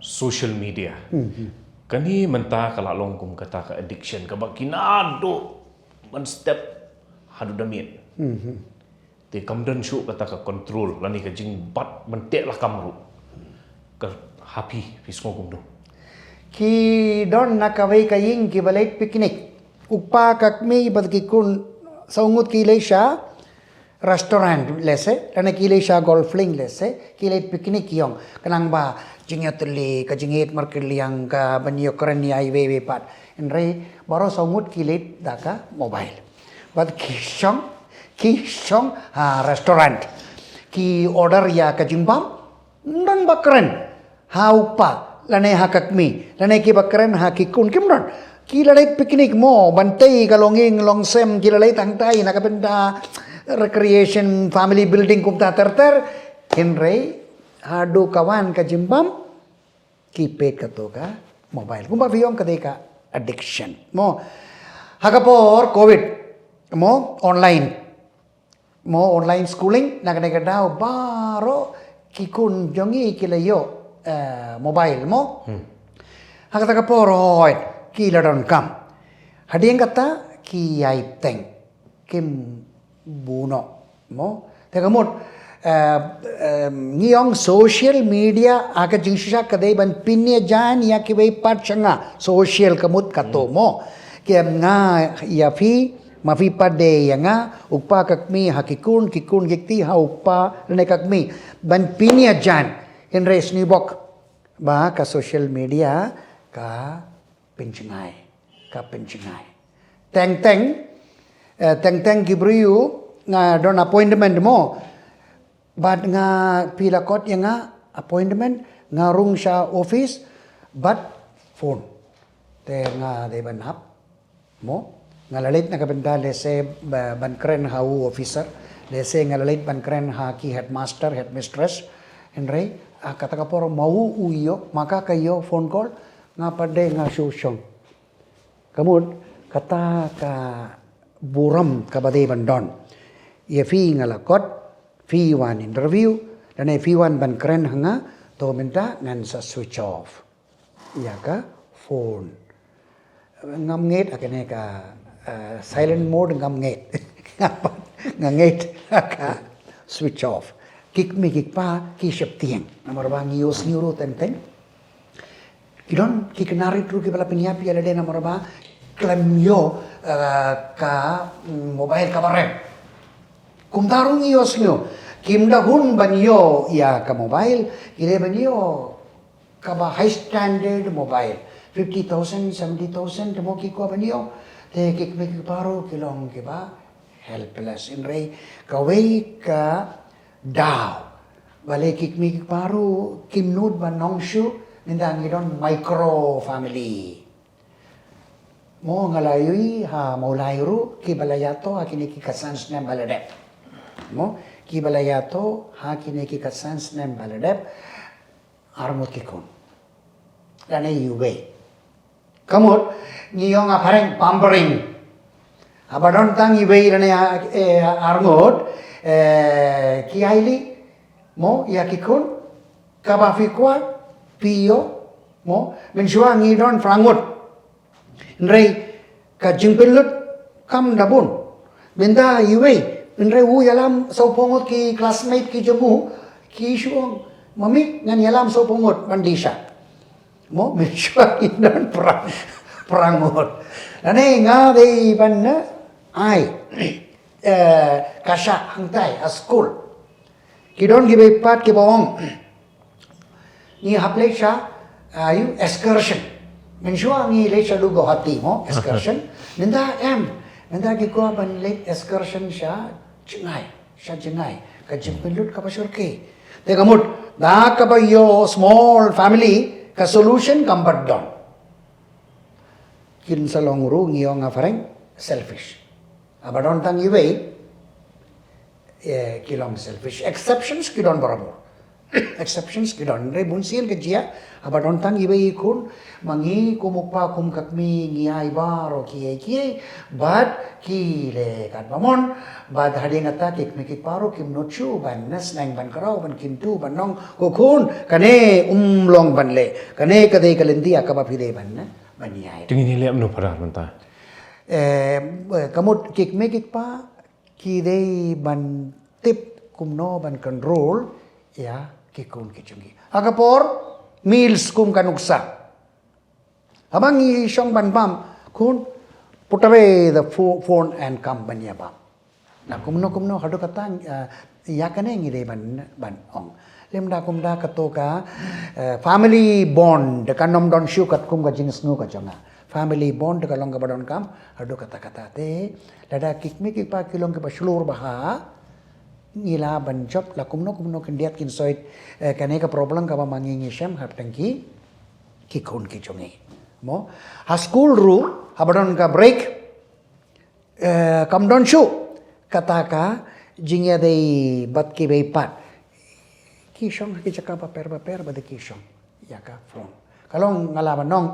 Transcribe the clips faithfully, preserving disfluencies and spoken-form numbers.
social media. Kane mynta ka la long kum kata ka addiction kaba ki naduh mynstep haduh da miet. Te kam don shuh kata ka control lane ka jingbat ban teh lakam ruh. Ka ha phi, phi sngew kumno? Ki don na kawei ka ïing kiba leit picnic. U kpa ka kmie bad ki khun saw ngut ki leit sha restaurant lehse, lane ki leit sha golf lane lehse, ki leit picnic ïong. Khnang ba jingïatylli, ka jingïeit markylliang, ka ban ïakren ïa iwei iwei pat. Hynrei baroh saw ngut ki leit da ka mobile. Bad ki shong, ki shong ha restaurant. Ki order ïa ka jingbam, ym don ba kren ha u kpa lane ha ka kmie, lane kiba kren ha ki khun, kim don. Ki la leit picnic mo, ban tei ka longïing longsem, ki la leit hangtai na ka bynta recreation, family building kumta ter ter. Hynrei haduh ka wan ka jingbam, ki peit kato ka mobile. Kumba phi ong ka dei ka addiction mo. Ha ka por covid mo, online mo, online schooling, na kane ka daw baroh ki khun jong ngi ki la ïoh, eh, mobile mo. Ha kata ka por hooid ki la donkam. Hadien kata ki ïai teng, kim buno mo. Te ka mut, eh, eh, ngi ong social media ha ka jingshisha ka dei ban pynïajan ïa kiwei pat sha nga. Social ka mut kato mo. Ki em nga ïa phi, ma phi pat de ïa nga, u kpa ka kmie ha ki khun, ki khun ki kti ha u kpa lane ka kmie. Ban pynïajan, hynrei sngewbok ba ka social media ka pynjngai, ka pynjngai. Teng teng, eh, teng teng ki briew nga don appointment mo. Bad nga, phi la khot ïa nga appointment, nga rung sha office, bad phone. Te nga dei ban hap mo. Nga la leit na ka bynta lehse ba-, ban kren ha u officer, lehse nga la leit ban kren ha ki headmaster, headmistress. Hynrei ha kata ka por ma u u ïoh, ma ka ka ïoh phone call, nga pat de nga shu shong. Ka mut kata ka burom kaba dei ban don. Ïa phi nga la khot, phi wan interview, lane phi wan ban kren ha nga, to mynta ngan sa switch off ïa ka phone. Ngam ngeit ha kane ka, eh, silent mode, ngam ngeit. Nga ngeit ha ka switch off. Ki kmie ki kpa ki sheptieng. Namar ba ngi ïohsngew ruh teng teng. Ki don ki khynnah rit ruh kiba la pynïap ïa lade namar ba khlem ïoh, eh, ka, mm, mobile kaba rem. Kumta ruh ngi ïohsngew. Kim da hun ban ïoh ïa ka mobile, ki dei ban ïoh kaba high standard mobile. Fifty thousand, seventy thousand, te mo ki kwah ban ïoh. Te ki kmie ki kpa ruh ki long kiba helpless. Hynrei kawei ka daw. Balei ki kmie ki kpa ruh kim nud ban ong shuh, mynta ngi don micro family. Mo nga la ïohi ha Mawlai ruh kiba la ïathuh ha kine ki khatsan snem ba la dep. Mo kiba la ïathuh ha kine ki khatsan snem ba la dep. Arngut ki khun. Lane iwei. Ka mut, ngi ong ha phareng pampering. Haba don tang iwei lane, eh, arngut, eh, ki ailad, mo, ïa ki khun, kaba phi kwah, phi ïoh, mo, mynshuwa ngi don phra ngut. Hynrei ka jingpynlut kam da bun. Mynta iwei, hynrei u ïalam sawphew ngut ki classmate ki jong u, ki shu ong, "Mummy, ngan ïalam sawphew ngut ban die sha." Mo, mynshuwa ngi don phra, phra ngut. Lane nga dei ban, eh, ai, eh, ka shah hangtai ha skul. Ki don kiba ïaid pat kiba ong, ngi hap leit sha, ah, ïa u excursion. Mynshuwa ngi leit sha Guwahati mo, excursion. Mynta em, mynta ki kwah ban leit excursion sha jngai, sha jngai. Ka jingpynlut kaba shyrkhei. Te ka mut, da kaba ïoh small family, ka solution kam pat don. Kin sa long ruh ngi ong ha phareng selfish. Haba don tang iwei, eh, ki long selfish. Exceptions ki don barabor. exceptions ki don. Hynrei bun sien ka jia, haba don tang iwei i khun, ma ngi kum u kpa kum ka kmie ngi ai baroh kiei kiei, bad ki leh katba mon, bad hadien kata ki kmie ki kpa ruh kim nud shuh ban sneng ban kraw ban kyntu ban ong, ko khun, kane um long ban leh, kane ka dei ka lynti ha kaba phi dei ban, ban ïai. Te ngin ïaleh kumno, Phadar, mynta? Eh, ka mut ki kmie ki kpa ki dei ban tip kumno ban control ïa ki khun ki jong ngi. Ha ka por meals kum ka nuksa. Haba ngi shong ban bam, khun, put away the pho-, phone and come ban ïa bam. Na kumno kumno haduh kata, eh, ïa kane ngi dei ban, ban ong. Lymda kumta kato ka, eh, family bond kam don shuh katkum ka jingsngew ka jong nga. Family bond ka long kaba donkam haduh katta katta te. Lada ki kmie ki kpa ki long kiba shlur bha, ngi lah ban jop la kumno kumno khyndiat khynsoit, eh, kane ka problem kaba ma ngi ngi shem hapdeng ki, ki khun ki jong ngi. Mo, ha skul ruh, haba don ka break, eh, kam don shuh kata ka jingïadei bad kiwei pat. Ki shong ha ki jaka bapher bapher bad ki shong ïa ka phone. Ka long, nga lah ban ong,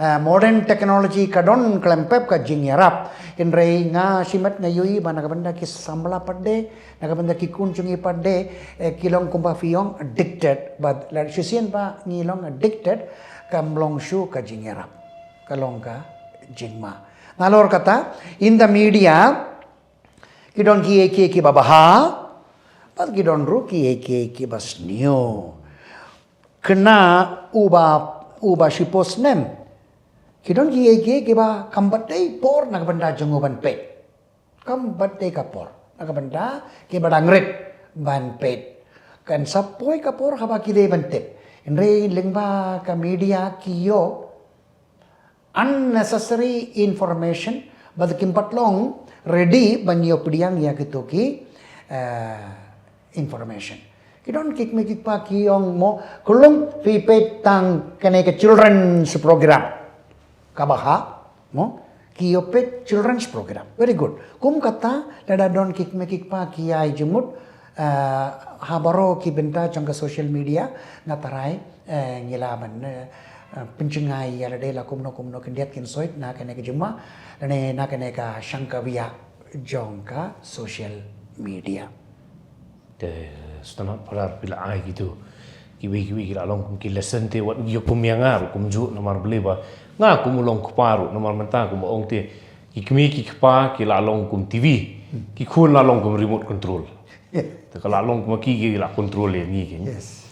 eh, modern technology ka don khlem pep ka jingïarap. Hynrei nga shimet nga ïohi ba na ka bynta ki samla pat de, na ka bynta ki khun jong ngi pat de, eh, ki long kumba phi ong addicted. Bad la shisien ba ngi long addicted, kam long shuh ka jingïarap. Ka long ka jingma. Nalor kata, in the media, ki don kiei kiei kiba bha, bad ki don ruh kiei kiei kiba sniew. Kane uba, uba shiphew snem, ki don kiei kiei kiba kam pat dei por na ka bynta jong u ban peit. Kam pat dei ka por na ka bynta kiba dang rit ban peit. Kan sa poi ka por haba ki dei ban tip. Hynrei lyngba ka media ki ïoh unnecessary information, bad kim pat long ready ban ïoh pdiang ïa kito ki, eh, information. Ki don ki kmie ki kpa ki ong mo, ko khun, phi peit tang kane ka children's program kaba bha, mo, ki ïoh peit children's program. Very good. Kum kata, lada don ki kmie ki kpa ki ïai jingmut, eh, ha baroh ki bynta jong ka social media, nga tharai, eh, ngi lah ban, eh, eh, pynjngai ïa lade la kumno kumno khyndiat khynsoit na kane ka jingma, lane na kane ka shang ka bia jong ka social media. Te sngewtynnat Phadar, phi la ai kito kiwei kiwei ki la long kum ki lesson te wat ïa kum ïa nga ruh kumjuh, namar balei ba nga kum u long kpa ruh, namar mynta kumba ong te, ki kmie ki kpa ki la long kum T V, ki khun la long kum remote control. Yeah. Te ka la long kum ki, ki la control ïa ngi ki. Yes.